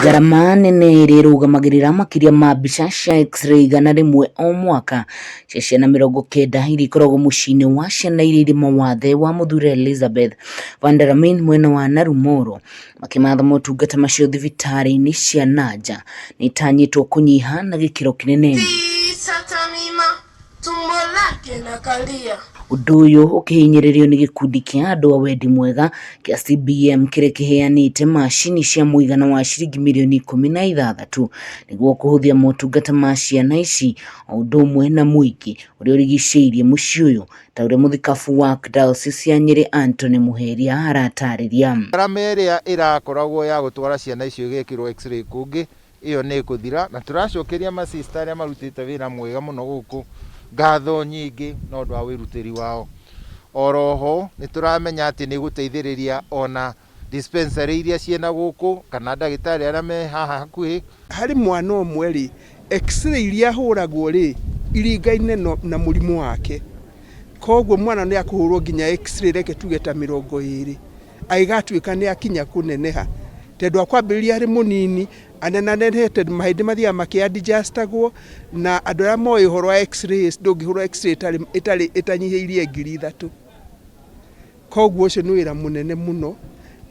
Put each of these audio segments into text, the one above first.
Ngarama nene ĩrĩa ĩrũgamagĩrĩra makĩria ma mbica cia x-ray 100 o mwaka cia ciana 90 iria ikoragwo mũciĩ-inĩ wa ciana iria irĩ mawathe wa Mũthure Elizabeth Vanderamin mwena wa Narumoro makĩmatha motungata macio thibitarĩ-inĩ cia nanja nĩ itanyĩtwo kũnyiha na gĩkĩro kĩnene. Tumbo lake na kalia. Ũndũ ũyũ ũkĩhinyĩrĩrio nĩ gĩkundi kĩa andũ a wendi mwega kĩa CBM kĩrĩa kĩheanĩte macini cia mũigana wa ciringi mirioni 16 nĩguo kũhũthia motungata ma ciana ici o ũndũ ũmwe na mũingĩ ũrĩa ũrigicĩirie mũciĩ ũyũ ta ũrĩa mũthikabu wa Diocese ya Nyĩrĩ Anthony Muheria aratarĩria. Ngarama ĩrĩa ĩrakoragwo ya gũtwara ciana icio igekĩrwo x-ray kũngĩ ĩyo nĩ ĩkũthira, na tũracokeria masista arĩa marutĩte wĩra mwega mũno gũkũ ngatho nyingĩ na ũndũ wa wĩrutĩri wao. Oroho nĩ tũramenya atĩ nĩ ĩgũteithĩrĩria ona dispensary iria ciĩna gũkũ kana ndagĩtarĩ arĩa me haha hakuhĩ. Harĩ mwana ũmwe rĩ, x-ray iria ahũragwo rĩ, iringaine na mũrimũ wake. Koguo mwana nĩ akũhũrwo nginya x-ray reke tuge ta 20 agĩgatuĩka nĩ akinya kũneneha. Tondũ akwambĩrĩria arĩ mũnini, anenanenehete mahĩndĩ mathiaga makĩ adjustagwo na andũ arĩa moĩ ũhoro wa x-rays ndũngĩhũrwo x-ray ĩtarĩ ĩtanyihĩirie 3000. Koguo ũcio nĩ wĩra mũnene mũno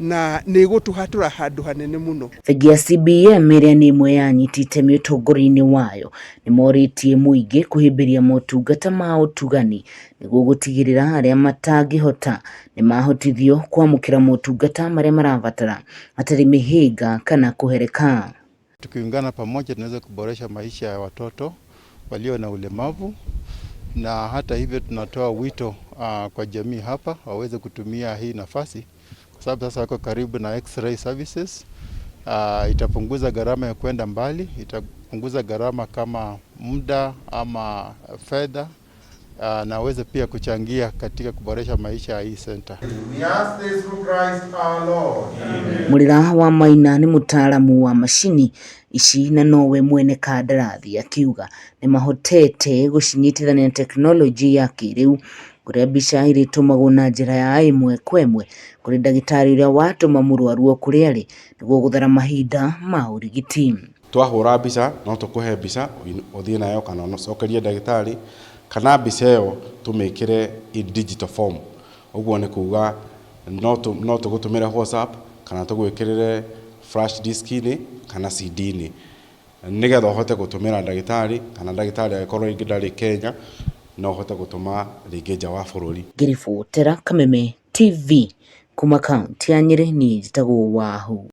na nĩ ĩgũtũhatũra handũ hanene mũno. Bengi ya CBM ĩrĩa nĩ ĩmwe ya anyiti itemi ũtongoria-inĩ wayo nĩ morĩtie mũingĩ kũhĩmbĩria motungata ma ũtugani nĩguo gũtigĩrĩra arĩa matangĩhota nĩ mahotithio kwamũkĩra motungata marĩa marabatara hatarĩ mĩhĩnga kana kũhereka. Tukiungana pamoja tunaweza kuboresha maisha ya watoto walio na ulemavu, na hata hivyo tunatoa wito kwa jamii hapa waweze kutumia hii nafasi kwa sababu sasa wako karibu na x-ray services. Itapunguza gharama ya kwenda mbali, itapunguza gharama kama muda ama fedha, na waweze pia kuchangia katika kuboresha maisha ya hii center. We ask this through Christ our Lord. Mũrĩra wa Maina nĩ mũtaaramu wa macini ici na nowe mwene kandarathi akiuga nĩ mahotete gũcinyitithania na tekinoronjĩ ya kĩrĩu kũrĩa mbica irĩtũmagwo na njĩra ya ĩmwe kwa ĩmwe kũrĩ ndagĩtarĩ ũrĩa watũma mũrwaru o kũrĩa arĩ nĩguo gũthara mahinda ma ũrigiti. Twahũra mbica no tũkũhe mbica ũthiĩ nayo kana ũcokerie ndagĩtarĩ kana mbica ĩyo tũmĩkĩre in digital form. Ũguo nĩ kuga no tũgũtũmĩre WhatsApp kana tũgwĩkĩrĩre flash disk-inĩ kana CD-inĩ nĩgetha ũhote gũtũmĩra ndagĩtarĩ kana ndagĩtarĩ angĩkorwo rĩngĩ ndarĩ Kenya no ũhote gũtũma rĩngĩ nja wa bũrũri. Ngĩribotera Kameme TV kuma kaunti ya Nyĩrĩ, niĩ njĩtagwo Wahu.